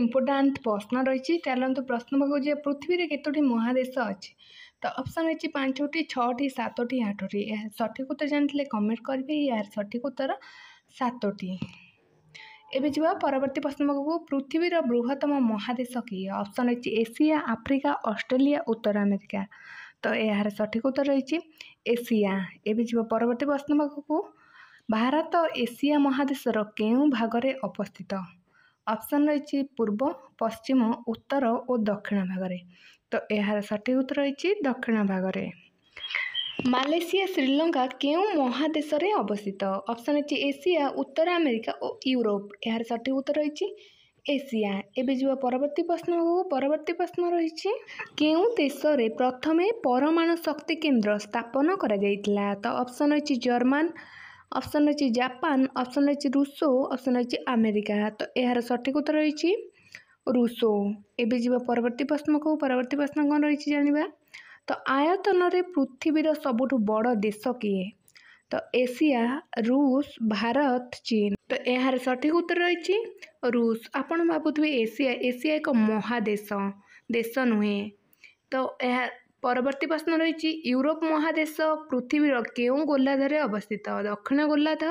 Important ପ୍ରଶ୍ନ ରହିଛି। ଚାଲନ୍ତୁ ପ୍ରଶ୍ନ ପାଖକୁ ଯିବା। ପୃଥିବୀରେ କେତୋଟି ମହାଦେଶ ଅଛି? ତ ଅପସନ୍ ରହିଛି 5ଟି, 6ଟି, 7ଟି, 8ଟି। ଏହାର ସଠିକ୍ ଉତ୍ତର ଜାଣିଥିଲେ କମେଣ୍ଟ କରିବେ। ଏହାର ସଠିକ୍ ଉତ୍ତର 7ଟି। ଏବେ ଯିବା ପରବର୍ତ୍ତୀ ପ୍ରଶ୍ନ ପାଖକୁ। ପୃଥିବୀର ବୃହତ୍ତମ ମହାଦେଶ କିଏ? ଅପସନ୍ ରହିଛି ଏସିଆ, ଆଫ୍ରିକା, ଅଷ୍ଟ୍ରେଲିଆ, ଉତ୍ତର ଆମେରିକା। ତ ଏହାର ସଠିକ୍ ଉତ୍ତର ରହିଛି ଏସିଆ। ଏବେ ଯିବା ପରବର୍ତ୍ତୀ ପ୍ରଶ୍ନ ପାଖକୁ। ଭାରତ ଏସିଆ ମହାଦେଶର କେଉଁ ଭାଗରେ ଅବସ୍ଥିତ? ଅପସନ୍ ରହିଛି ପୂର୍ବ, ପଶ୍ଚିମ, ଉତ୍ତର ଓ ଦକ୍ଷିଣ ଭାଗରେ। ତ ଏହାର ସଠିକ୍ ଉତ୍ତର ରହିଛି ଦକ୍ଷିଣ ଭାଗରେ। ମାଲେସିଆ, ଶ୍ରୀଲଙ୍କା କେଉଁ ମହାଦେଶରେ ଅବସ୍ଥିତ? ଅପସନ୍ ଅଛି ଏସିଆ, ଉତ୍ତର ଆମେରିକା ଓ ୟୁରୋପ। ଏହାର ସଠିକ୍ ଉତ୍ତର ରହିଛି ଏସିଆ। ଏବେ ଯିବା ପରବର୍ତ୍ତୀ ପ୍ରଶ୍ନକୁ। ପରବର୍ତ୍ତୀ ପ୍ରଶ୍ନ ରହିଛି, କେଉଁ ଦେଶରେ ପ୍ରଥମେ ପରମାଣୁ ଶକ୍ତି କେନ୍ଦ୍ର ସ୍ଥାପନ କରାଯାଇଥିଲା? ତ ଅପସନ୍ ରହିଛି ଜର୍ମାନ, ଅପସନ୍ ରହିଛି ଜାପାନ, ଅପସନ୍ ରହିଛି ରୁଷ, ଅପସନ୍ ରହିଛି ଆମେରିକା। ତ ଏହାର ସଠିକ୍ ଉତ୍ତର ରହିଛି ରୁଷ। ଏବେ ଯିବା ପରବର୍ତ୍ତୀ ପ୍ରଶ୍ନକୁ। ପରବର୍ତ୍ତୀ ପ୍ରଶ୍ନ କ'ଣ ରହିଛି ଜାଣିବା। ତ ଆୟତନରେ ପୃଥିବୀର ସବୁଠୁ ବଡ଼ ଦେଶ କିଏ? ତ ଏସିଆ, ରୁଷ, ଭାରତ, ଚୀନ। ତ ଏହାର ସଠିକ୍ ଉତ୍ତର ରହିଛି ରୁଷ। ଆପଣ ଭାବୁଥିବେ ଏସିଆ, ଏସିଆ ଏକ ମହାଦେଶ, ଦେଶ ନୁହେଁ। ତ ଏହା ପରବର୍ତ୍ତୀ ପ୍ରଶ୍ନ ରହିଛି, ୟୁରୋପ ମହାଦେଶ ପୃଥିବୀର କେଉଁ ଗୋଲାର୍ଦ୍ଧରେ ଅବସ୍ଥିତ? ଦକ୍ଷିଣ ଗୋଲାର୍ଦ୍ଧ,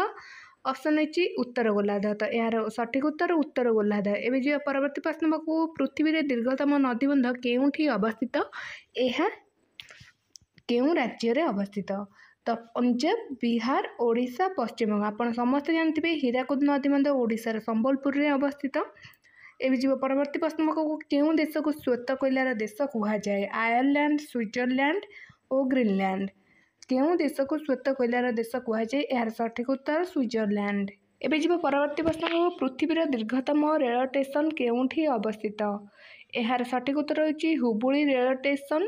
ଅପସନ୍ ରହିଛି ଉତ୍ତର ଗୋଲାର୍ଦ୍ଧ। ତ ଏହାର ସଠିକ୍ ଉତ୍ତର ଉତ୍ତର ଗୋଲାର୍ଦ୍ଧ। ଏବେ ଯିବା ପରବର୍ତ୍ତୀ ପ୍ରଶ୍ନ ପାଖକୁ। ପୃଥିବୀରେ ଦୀର୍ଘତମ ନଦୀବନ୍ଧ କେଉଁଠି ଅବସ୍ଥିତ? ଏହା କେଉଁ ରାଜ୍ୟରେ ଅବସ୍ଥିତ? ତ ପଞ୍ଜାବ, ବିହାର, ଓଡ଼ିଶା, ପଶ୍ଚିମବଙ୍ଗ। ଆପଣ ସମସ୍ତେ ଜାଣିଥିବେ ହୀରାକୁଦ ନଦୀବନ୍ଧ ଓଡ଼ିଶାର ସମ୍ବଲପୁରରେ ଅବସ୍ଥିତ। ଏବେ ଯିବ ପରବର୍ତ୍ତୀ ପ୍ରଶ୍ନ ପାଖକୁ। କେଉଁ ଦେଶକୁ ଶ୍ୱେତ କୋଇଲାର ଦେଶ କୁହାଯାଏ? ଆୟାରଲ୍ୟାଣ୍ଡ, ସୁଇଜରଲ୍ୟାଣ୍ଡ ଓ ଗ୍ରୀନଲ୍ୟାଣ୍ଡ। କେଉଁ ଦେଶକୁ ଶ୍ୱେତ କୋଇଲାର ଦେଶ କୁହାଯାଏ? ଏହାର ସଠିକ୍ ଉତ୍ତର ସୁଇଜରଲ୍ୟାଣ୍ଡ। ଏବେ ଯିବ ପରବର୍ତ୍ତୀ ପ୍ରଶ୍ନକୁ। ପୃଥିବୀର ଦୀର୍ଘତମ ରେଳ ଷ୍ଟେସନ କେଉଁଠି ଅବସ୍ଥିତ? ଏହାର ସଠିକ୍ ଉତ୍ତର ହେଉଛି ହୁବୁଳି ରେଳ ଷ୍ଟେସନ,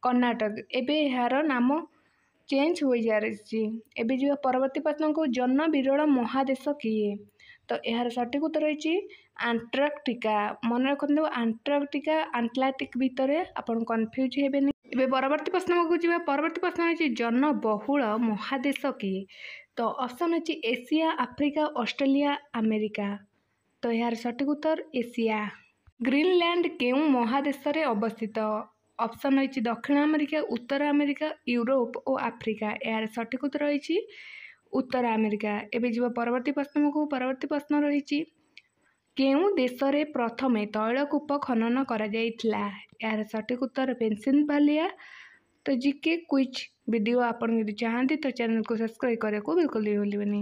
କର୍ଣ୍ଣାଟକ। ଏବେ ଏହାର ନାମ ଚେଞ୍ଜ ହୋଇଯାଇଛି। ଏବେ ଯିବା ପରବର୍ତ୍ତୀ ପ୍ରଶ୍ନକୁ। ଜନବିରଳ ମହାଦେଶ କିଏ? ତ ଏହାର ସଠିକ୍ ଉତ୍ତର ରହିଛି ଆଣ୍ଟାର୍କଟିକା। ମନେ ରଖନ୍ତୁ, ଆଣ୍ଟାର୍କଟିକା ଆଟଲାଣ୍ଟିକ୍ ଭିତରେ, ଆପଣ କନଫ୍ୟୁଜ୍ ହେବେନି। ଏବେ ପରବର୍ତ୍ତୀ ପ୍ରଶ୍ନକୁ ଯିବା। ପରବର୍ତ୍ତୀ ପ୍ରଶ୍ନ ହେଉଛି, ଜନବହୁଳ ମହାଦେଶ କିଏ? ତ ଅପସନ୍ ଅଛି ଏସିଆ, ଆଫ୍ରିକା, ଅଷ୍ଟ୍ରେଲିଆ, ଆମେରିକା। ତ ଏହାର ସଠିକ୍ ଉତ୍ତର ଏସିଆ। ଗ୍ରୀନଲ୍ୟାଣ୍ଡ କେଉଁ ମହାଦେଶରେ ଅବସ୍ଥିତ? ଅପସନ୍ ରହିଛି ଦକ୍ଷିଣ ଆମେରିକା, ଉତ୍ତର ଆମେରିକା, ୟୁରୋପ ଓ ଆଫ୍ରିକା। ଏହାର ସଠିକ୍ ଉତ୍ତର ରହିଛି ଉତ୍ତର ଆମେରିକା। ଏବେ ଯିବା ପରବର୍ତ୍ତୀ ପ୍ରଶ୍ନକୁ। ପରବର୍ତ୍ତୀ ପ୍ରଶ୍ନ ରହିଛି, କେଉଁ ଦେଶରେ ପ୍ରଥମେ ତୈଳକୂପ ଖନନ କରାଯାଇଥିଲା? ଏହାର ସଠିକ୍ ଉତ୍ତର ପେନ୍ସିଲଭାନିଆ। ତ ଜିକେ କୁଇଜ୍ ଭିଡ଼ିଓ ଆପଣ ଯଦି ଚାହାନ୍ତି, ତ ଚ୍ୟାନେଲକୁ ସବସ୍କ୍ରାଇବ୍ କରିବାକୁ ବିଲକୁଲ ବି ଭୁଲିବେନି।